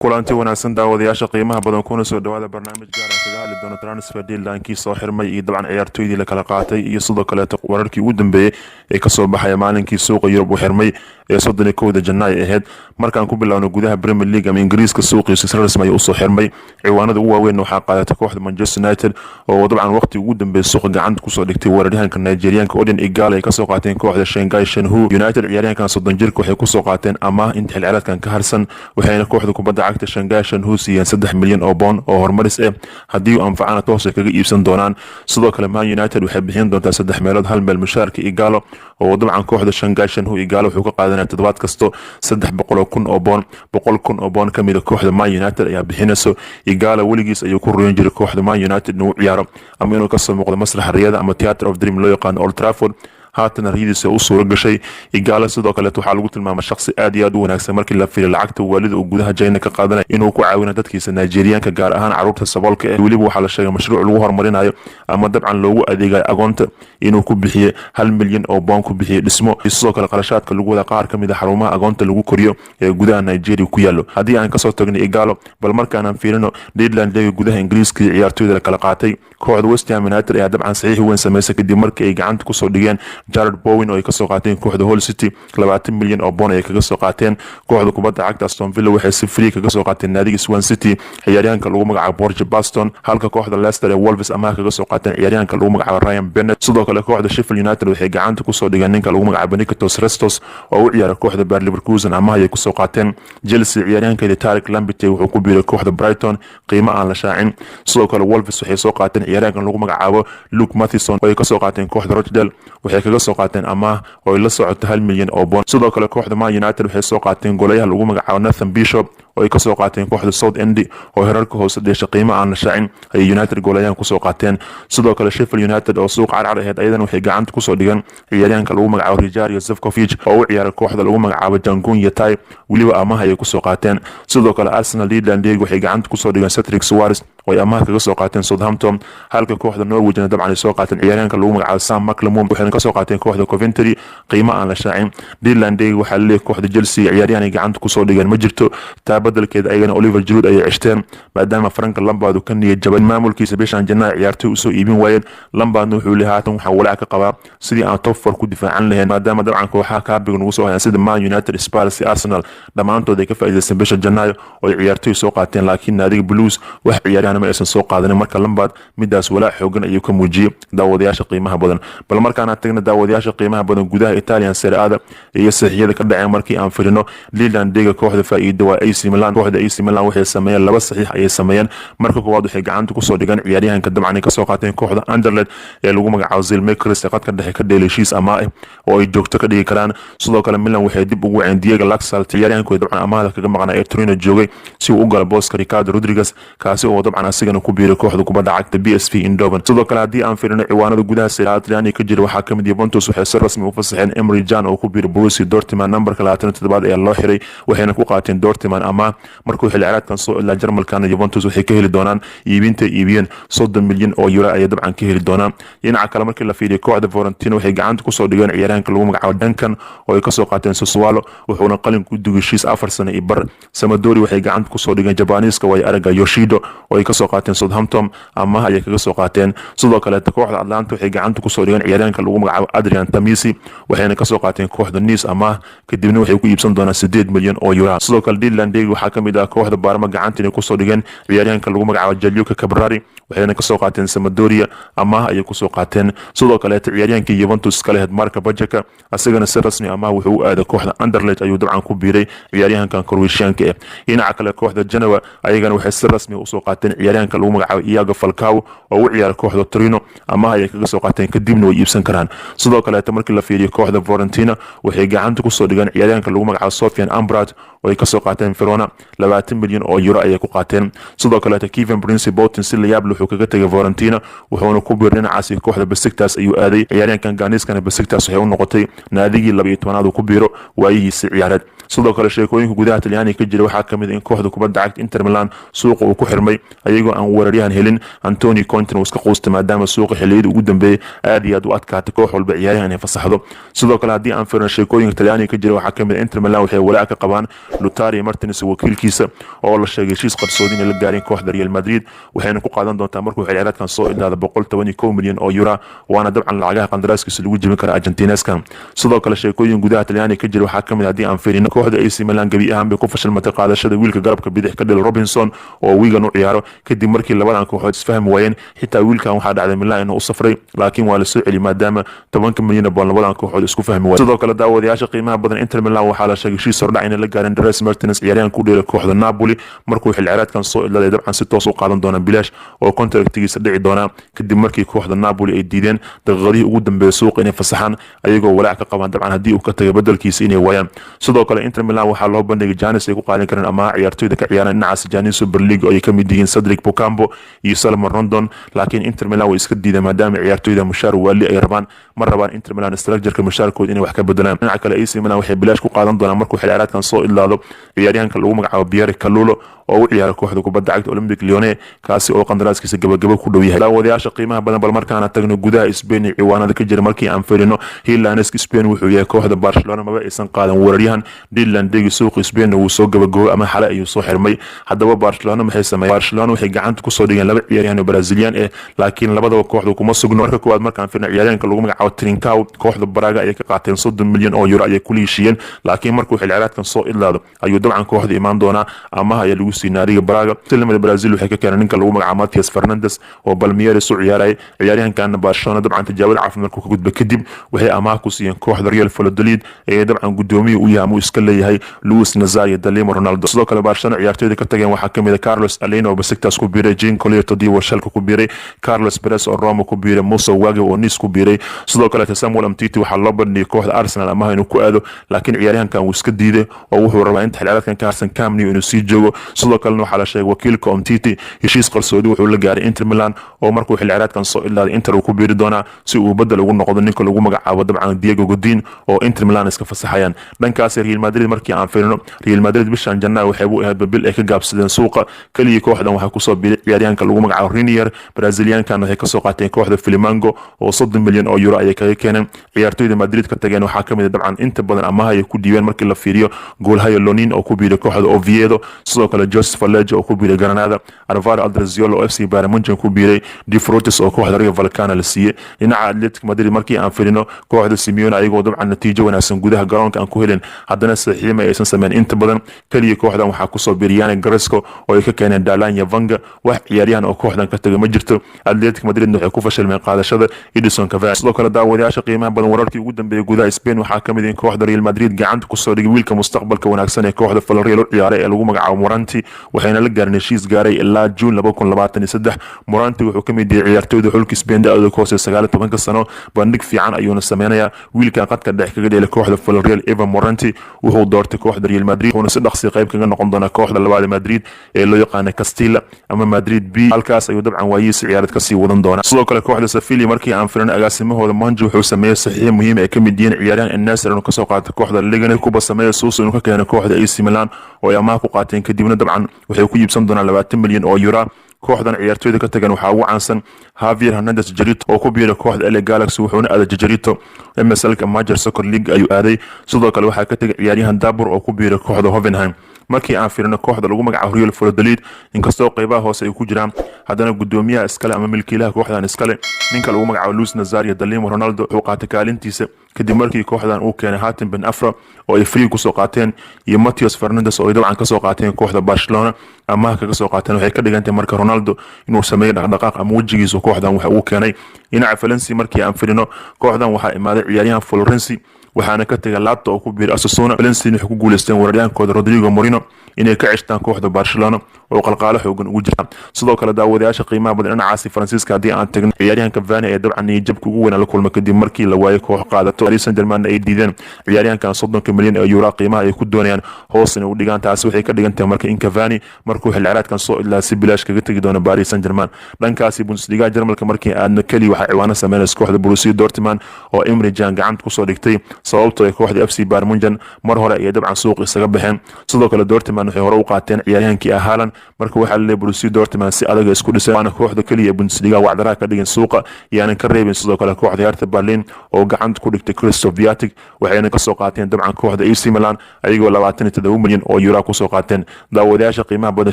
Kulanti wanaagsan, daawadayaasha qiimaha badan, kuna soo dhawaada barnaamij gaar ah kaga hadli doono transfer deadline-kii soo xirmay iyo dabcan ciyaartooydii la kala qaatay iyo sidoo kaleeto wararkii ugu dambeeyey ee kasoo baxaya maalinkii suuqa Yurub uu xirmay ee 31-da Janaayo ahayd. Markaan ku bilowno gudaha Premier League ama Ingiriiska, suuqiisa si rasmi ayuu usoo xirmay. Ciwaanada ugu waaweyn waxaa qaadatay kooxda Manchester United oo dabcan waqti ugu dambeeyay suuqa gacanta kusoo dhigtay weeraryahanka Nigerianka Odion Ighalo ay kasoo qaateen kooxda Shanghai Shenhua. United ciyaaryahankan 30 jirka waxay kusoo qaateen amaah inta xil ciyaareedkan ka harsan, waxayna kooxda kubadda cagta Shanghai Shenhua siiyeen 3 milyan oo pound oo horumaris ah. Haddii uu anfacana, toos ay kaga iibsan doonaan. Sidoo kale Man United waxay bixin doontaa saddex meelood hal meel mushaarka Ighalo, oo dabcan kooxda Shanghai Shenhua Ighalo wuxuu ka qaadanaya toddobaad kasto 300,000 oo pound. 100,000 oo pound kamid a kooxda Man United ayaa bixinayso. Ighalo weligiis ayuu ku ruyan jiray kooxda Man United inuu ciyaaro ama inuu kasoo muuqdo masraxa riyada ama Theatre of Dream loo yaqaano Old Trafford. Haatana riyadiisa u suura gashay. Ighalo sidoo kaleet waxaa lagu tilmaamay shakhsi aad iyo aad u wanaagsan markii la fiiriyo lacagta waalida uu gudaha China ka qaadanaya inuu ku caawina dadkiisa Nigerianka, gaar ahaan caruurta saboolka ah. Weliba waxaa la sheegay mashruuc lagu horumarinayo ama dabcan loogu adeegayo agoonta inuu ku bixiyey 1 milyan oo pound, ku bixiyey dhismo iyo sidoo kale qarashaadka lagu wada qaar ka mid a xarumaha agoonta lagu koriyo ee gudaha Nigeria ku yaallo. Haddii aan kasoo tagnay Ighalo, bal markaanaan fiirino deadline day gudaha Ingiriiska iyo ciyaartooyda la kala qaatay. Kooxda West Ham United ayaa dabcan saxiix weyn sameysay kadib markii ay gacanta kusoo dhigeen Jared Bowen oo ay kasoo qaateen kooxda Hull City. 20 milyan oo pound ay kaga soo qaateen. Kooxda kubadda cagta Aston Villa waxay si free kaga soo qaateen naadiga Swansea City ciyaaryahanka lagu magacaabo Borja Baston, halka kooxda Leicester ee Wolves amaah kaga soo qaateen ciyaaryahanka lagu magacaabo Ryan Bennett. Sidoo kale kooxda Sheffield United waxay gacanta kusoo dhigeen ninka lagu magacaabo Nikitos Restos oo u ciyaara kooxda Bayer Leverkusen, amaah ayay kusoo qaateen. Chelsea ciyaaryahankeeda Tariq Lamptey wuxuu ku biiray kooxda Brighton qiimo aan la shaacin. Sidoo kale Wolves waxay soo qaateen ciyaaryahankan lagu magacaabo Luke Mathison oo ay kasoo qaateen kooxda Rochdale. Waxay kaga soo qaateen amaah oo ay la socoto 1 milyan oo pound. Sidoo kale kooxda Man United waxay soo qaateen goolayaha lagu magacaabo Nathan Bishop oo ay kasoo qaateen kooxda Southend oo herarka hoose dheesha. Qiimo aan la shaacin ayay United goolayahan kusoo qaateen. Sidoo kale Sheffield United oo suuq carcar ahayd ayadana waxay gacanta kusoo dhigeen ciyaaryahanka lagu magacaabo Richairo Zivkovic oo u ciyaaray kooxda lagu magacaabo Chanchun Yatai, weliba amaah ayay kusoo qaateen. Sidoo kale Arsenal deadline day waxay gacanta kusoo dhigeen Cedric Soares oo ay amaah kaga soo qaateen Southampton, halka kooxda Norwichna dabcan ay soo qaateen ciyaaryahanka lagu magacaabo Sam McLemore, waxayna kasoo qaateen kooxda Coventry qiimo aan la shaacin. Deadline day waxaa laleeyahay kooxda Chelsea ciyaaryahan ay gacanta kusoo dhigeen ma jirto. Taa badelkeeda ayagana Oliver Giroud ayay ceshteen, maadaama Frank Lampard uu ka niyad jabay maamulkiisa bishan Janaayo ciyaartoy usoo iibin waayeen. Lampardna wuxuu leeyahay, haatan waxaan walaac ka qabaa sidii aan top four ku difaacan lahayn, maadaama dabcan kooxaha kaabiga nagu soo hayaan sida Man United, Spurs iyo Arsenal dhammaantood ay ka faa'iidaysteen bisha Janaayo oo ay ciyaartoy soo qaateen, laakiin naadiga Blues wax ciyaaryahan ma aysan soo qaadanin. Marka Lampard midaas walaac xoogan ayuu ka muujiyey. Daawadayaasha qiimaha badan, bal markaan tagna, daawadayaasha qiimaha badan, gudaha Italian Serie A iyo saxiixyada ka dhaceen. Markii aan firino deadline day-ga, kooxda faa'iido waa AC Milan. Kooxda AC Milan waxay sameeyeen laba saxiix ayay sameeyeen. Marka koowaad waxay gacanta kusoo dhigeen ciyaaryahanka dabcan ay kasoo qaateen kooxda Anderlecht ee lagu magacaabo Saelemaekers ee qadka dhexe ka dheelay, heshiis amaah ah oo ay joogto ka dhigi karaan. Sidoo kale Milan waxay dib ugu waceen Diego Laxalt, ciyaaryahankooda dabcan amaahda kaga maqnaa ee Torino joogay, si uu u galo booska Ricardo Rodriguez, kaasi oo dabcan asigana ku biiray kooxda kubadda cagta PSV Eindhoven. Sidoo kale haddii aan fiirino ciwaanada gudaha Serie A Talyaaniga ka jira, waxaa kamid Juventus waxay si rasmi u fasaxeen Emre Can oo ku biiray Borussia Dortmund. Nambarka 27aad ayaa loo xiray, waxayna ku qaateen Dortmund ama markuu xilli ciyaareedkan soo ilaa Jarmalkana Juventus waxay ka heli doonaan iibinta iibiyeen 30 milyan oo euro ayay dabcan ka heli doonaan. Dhinaca kale markii la fiiriyo, kooxda Fiorentina waxay gacanta kusoo dhigeen ciyaaryahanka lagu magacaabo Duncan oo ay kasoo qaateen Sassuolo, wuxuuna qalin ku dugay heshiis 4 sano iyo bar. Sampdoria waxay gacanta kusoo dhigeen Jabaniiska way araga Yoshida oo ay kasoo qaateen Southampton, amaah ayay kaga soo qaateen. Sidoo kaleeta kooxda Atalanta waxay gacanta kusoo dhigeen ciyaaryahanka lagu magacaabo Adrian Tameze, waxayna kasoo qaateen kooxda Nice amaah, kadibna waxay ku iibsan doonaan 8 milyan oo euro. Sidoo kale deadline day waxaa kamid ah kooxda Parma gacanta inay kusoo dhigeen ciyaaryahanka lagu magacaabo Gianluca Caprari, waxayna kasoo qaateen Sampdoria, amaah ayay kusoo qaateen. Sidoo kaleeta ciyaaryahankii Juventus ka lahayd Marko Bojek asagana si rasmi amaah wuxuu u aaday kooxda Anderlecht ayuu dabcan ku biiray ciyaaryahankan Croatianka ah. Dhinaca kale kooxda Genoa ayagana waxay si rasmi usoo qaateen ciyaaryahanka lagu magacaabo Iago Falcao oo u ciyaara kooxda Torino, amaah ayay kaga soo qaateen, kadibna way iibsan karaan. Sidoo kaleeta markii la fiiriyo, kooxda Fiorentina waxay gacanta kusoo dhigeen ciyaaryahanka lagu magacaabo Sofian Amrabat oo ay kasoo qaateen Verona, 20 milyan oo euro ayay ku qaateen. Sidoo kaleeta Kevin Prince Boateng si layaab wuxuu kaga tegay Fiorentina, wuxuuna ku biiray dhinacaasi kooxda Besiktas ayuu aaday. Ciyaaryahankan Ghaniiskana Besiktas waxay u noqotay naadigii 12aad uu ku biiro waayihiisi ciyaareed. Sidoo kale, sheekooyinka gudaha Talyaaniga ka jira waxaa kamid in kooxda kubadda cagta Inter Milan suuqa uu ku xirmay ayagoo aan weeraryahan helin. Antonio Conte uu iska quustay, maadaama suuqa xilliyadii ugu dambeeyay aad iyo aad u adkaatay koox walba ciyaaryahan inay fasaxdo. Sidoo kale, haddii aan fiirno sheekooyinka Talyaaniga ka jira, waxaa kamid Inter Milan waxay walaac ka qabaan Lautaro Martinez, wakiilkiisa oo la sheegay heshiis qarsoodi inay la gaareen kooxda Real Madrid, waxayna ku qaadan doontaa markuu xilciyaareedkan soo idlaado 111 milyan oo euro, waana dabcan lacagaha qandaraaskiisa lagu jebin kara Argentineskan. Sidoo kale, sheekooyin gudaha Talyaaniga ka jira waxaa kamid, haddii aan fiirino, kooxda AC Milan gebi ahaan bay ku fashilmatay qaadashada wiilka garabka bidix ka dhil Robinson oo Wigan u ciyaaro, kadib markii labadan kooxood isfahmi waayeen. Xitaa wiilkan waxaa dhacday Milan inuu u safray, laakiin waa la soo celi maadaama 10-ka milyan oo labadan kooxood isku fahmi waayeen. Sidoo kale, daawadayaasha qiimaha badan, Inter Milan waxaa la sheegay heshiis hordhac inay la gaareen Dries Mertens, ciyaaryahan ku dheelay kooxda Napoli. Markuu xil ciyaareedkan soo idlaaday, dabcan si toos u qaadan doona bilaash oo contractigiisa dhici doona, kadib markii kooxda Napoli ay diideen daqiiqadihii ugu dambeeyay suuqa inay fasaxaan, ayagoo walaac ka qabaan dabcan haddii uu ka tagay bedelkiisa inay waayaan. Sidoo kale, Inter Milan waxaa loo bandhigay chance ay ku qaadan kareen amaha ciyaartoyda ka ciyaaraan dhinacaas Chinese Super League oo ay ka mid yihiin Cedric Bakambu iyo Salomon Rondon, laakiin Inter Milan way iska diideen maadaama ciyaartoyda mushaar waali ay rabaan. Ma rabaan Inter Milan structure-ka mushaarkooda inay wax ka bedelaan. Dhinaca kale, AC Milan waxay bilaash ku qaadan doonaan markuu xil ciyaareedkan soo idlaado ciyaaryahanka lagu magacaabo Pierre Kalulu oo u ciyaara kooxda kubadda cagta Olympique Lyon, kaasi oo qandaraaskiisa gabagabo ku dhow yahay. Daawadayaasha qiimaha badan, bal markaana tagno gudaha Spain iyo ciwaanada ka jira. Markii aan fiirino headlines Spain, wuxuu yahay kooxda Barcelona maba aysan qaadan weeraryahan. Deadline day suuqa Spain wuu soo gabagabay ama xalay ayuu soo xirmay. Haddaba Barcelona maxay sameeyeen? Barcelona waxay gacanta kusoo dhigeen laba ciyaaryahan oo Brazilian eh, laakiin labadaba kooxdu kuma sugno. Marka koowaad, markaan fiirno ciyaaryahanka lagu magacaabo Trincao, kooxda Braga ayay ka qaateen, 30 milyan oo euro ayay kula heshiiyeen, laakiin markuu xil ciyaareedkan soo idlaado ayuu dabcan kooxda imaan doonaa, amaha ayaa lagu siiyey naadiga Braga. Silamada Brazil waxay ka keeneen ninka lagu magacaabo Matias Fernandes oo Palmeiras u ciyaarayay. Ciyaaryahankan Barcelona dabcan tijaabada caafimaad markuu ka gudba kadib waxay amaah ku siiyeen kooxda Real Valladolid ee dabcan gudoomiye u yahay ama uu iska leeyahay Luis Nazario de Lima Ronaldo. Sidoo kale, Barcelona ciyaartoyda ka tageen waxaa kamid ah Carlos Alena oo Besiktas ku biiray, Jean Collier Todibo Schalke ku biiray, Carlos Perez oo Roma ku biiray, Moussa Wague oo Nice ku biiray. Sidoo kale, Samuel Umtiti waxaa loo bandhigay kooxda Arsenal amaah inuu ku aado, laakiin ciyaaryahankan wuu iska diiday oo wuxuu rabaa inta xilciyaareedkan ka harsan Camp Nou inuu sii joogo. Sidoo kalena waxaa la sheegay wakiilka Umtiti heshiis qarsoodi wuxuu la gaaray Inter Milan, oo markuu xilciyaareedkan soo ilaaday Inter uu ku biiri doonaa si uu bedel ugu noqdo ninka lagu magacaabo dabcan Diego Godin oo Inter Milan iska fasaxayaan. Dhankaas Real Madrid markii aan fiirino, Real Madrid bishan Janaayo waxay u ahayd bil ay ka gaabsadeen suuqa. Kaliya kooxdan waxaa kusoo biiray ciyaaryahanka lagu magacaabo Reinier. Braziliankan waxay kasoo qaateen kooxda Flamengo oo 30 milyan oo euro ayay kaga keeneen. Ciyaartoyda Madrid ka tageen waxaa kamid ah dabcan inta badan amaha ay ku dhiibeen, markii la fiiriyo goolhayo Lunin oo ku biiray kooxda Oviedo, sidoo kale Joseph Vallejo oo ku biiray Granada, Alvaro Odriozola oo FC Bayern Munchen ku biiray, De Frutos oo kooxda Rayo Vallecano la siiyey. Dhinaca Athletic Madrid markii aan fiirino, kooxda Simeone ayagoo dabcan natiijo wanaagsan gudaha garoonka aan ku helin, haddana saxiixima aysan sameyn inta badan. Kaliya kooxdan waxaa kusoo biiray Yannick Carrasco oo ay ka keeneen Dalanya Vanga. Wax ciyaaryahan oo kooxdan ka tagay ma jirto. Athletic Madrid waxay ku fashilmeen qaadashada Edinson Cavani. Sidoo kale, daawadayaasha qiimaha badan, wararkii ugu dambeeyay gudaha Spain waxaa kamid in kooxda Real Madrid gacanta kusoo dhigay wiilka mustaqbalka wanaagsan ee kooxda Villarreal u ciyaaray ee lagu magacaabo Morante, waxayna la gaareen heshiis gaaray ilaa June 2023. Morante wuxuu ka mid yahay ciyaartoyda xulka Spain da'dooda ka hooseysa 19-ka sano. Bandhig fiican ayuuna sameynayaa wiilkan qadka dhex kaga dheelay kooxda Villarreal. Evan Morante wuxuu doortay kooxda Real Madrid, wuxuuna si dhaqsi qayb kaga noqon doonaa kooxda labaad ee Madrid ee loo yaqaana Castilla ama Madrid B. Halkaas ayuu dabcan waayihiisa ciyaareed kasii wadan doonaa. Sidoo kale, kooxda Sevilla markii aan firin, agaasimahooda Monchi wuxuu sameeyey saxiix muhiim ay ka mid yihiin ciyaaryahan Ennasr inuu kasoo qaatay kooxda Leganes, kuba sameeya Suso inuu ka keenay kooxda AC Milan oo ay amaah ku qaateen, kadibna dabcan waxay ku iibsan doonaan 20 milyan oo euro. Kooxdan ciyaartoyda ka tagan waxaa ugu caansan Javier Hernandez Chicharito oo ku biiray kooxda LA Galaxy, wuxuuna aaday Chicharito MSL-ka Major Soccer League ayuu aaday. Sidoo kale, waxaa ka tegay ciyaaryahan Dabbur oo ku biiray kooxda Hoffenheim. Markii aan fiirino kooxda lagu magacaabo Real Valladolid, inkastoo qeybaha hoose ay ku jiraan, haddana gudoomiyaha iskale ama milkiilaha kooxdan iskale, ninka lagu magacaabo Luis Nazario de Lima Ronaldo, wuxuu qaatay kaalintiisa kadib markii kooxdan uu keenay Hatem Ben Arfa oo ay free kusoo qaateen iyo Matias Fernandes oo ay dabcan kasoo qaateen kooxda Barcelona, amaha kaga soo qaateen. Waxay ka dhigantay marka Ronaldo inuu sameeyey dhaqdhaqaaq ama wejigiisa kooxdan waxa uu keenay. Dhinaca Valencia markii aan firino, kooxdan waxaa imaaday ciyaaryahan Florenzi, waxaana ka tegay Lato oo ku biiray Osasuna. Valencia waxay ku guuleysteen weeraryahankooda Rodrigo Moreno inay ka ceshtaan kooxda Barcelona oo qalqaalo xoogan ugu jirta. Sidoo kale, daawadayaasha qiimaha badan, dhinacaasi Faransiiska haddii aan tagno, ciyaaryahanka Cavani ee dabcan iyo jabka ugu weyn la kulma kadib markii la waayay koox qaadato, Paris Saint-Germain ay diideen ciyaaryahankan 30-ka milyan ee euro qiimaha ay ku doonayaan hoos inay u dhigaan. Taasi waxay ka dhigan tahay marka in Cavani markuu xilli ciyaareedkan soo ilaa si bilaash kaga tegi doono Paris Saint-Germain. Dhankaasi Bundesliga Jarmalka markii aadna, keli waxaa ciwaano sameynaysa kooxda Borussia Dortmund oo Emre Can gacanta kusoo dhigtay. Sababtoo ay kooxda FC Bayern Munchen mar hore ayay dabcan suuqa isaga baxeen. Sidoo kale Dortmund waxay hore u qaateen ciyaaryahankii ah Haaland. Marka waxaa laleeyahay Borussia Dortmund si adag isku dhisay, waana kooxda keliya ee Bundesliga wacdaraha ka dhigin suuqa. Yaanan ka reebin sidoo kale kooxda Hertha Berlin oo gacanta ku dhigtay Christoph Piatek, waxayna kasoo qaateen dabcan kooxda AC Milan, ayagoo 27 milyan oo euro kusoo qaateen. Daawadayaasha qiimaha badan,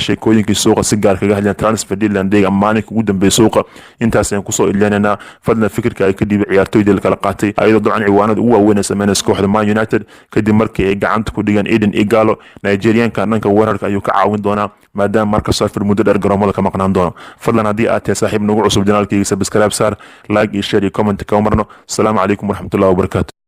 sheekooyinkii suuqa si gaar kaga hadleen transfer deadline day ama maalinka ugu dambeeyay suuqa intaas ayaan kusoo idleenaynaa. Fadlan fikirka ay ka dhiibay ciyaartoydii la kala qaatay, ayadoo dabcan ciwaanada ugu waaweyn ay sameynaysa kooxda Man United kadib markii ay gacanta ku dhigeen Odion Ighalo. Nigerianka dhanka weerarka ayuu ka caawin doonaa, maadaama Marcus Rashford muddo dheer garoomada ka maqnaan doono. Fadlan haddii aad tahay saaxiib nagu cusub, channelkayga subscribe saar, like iyo share iyo comment kama marno. Asalaamu calaykum waraxmatullahi wabarakaatu.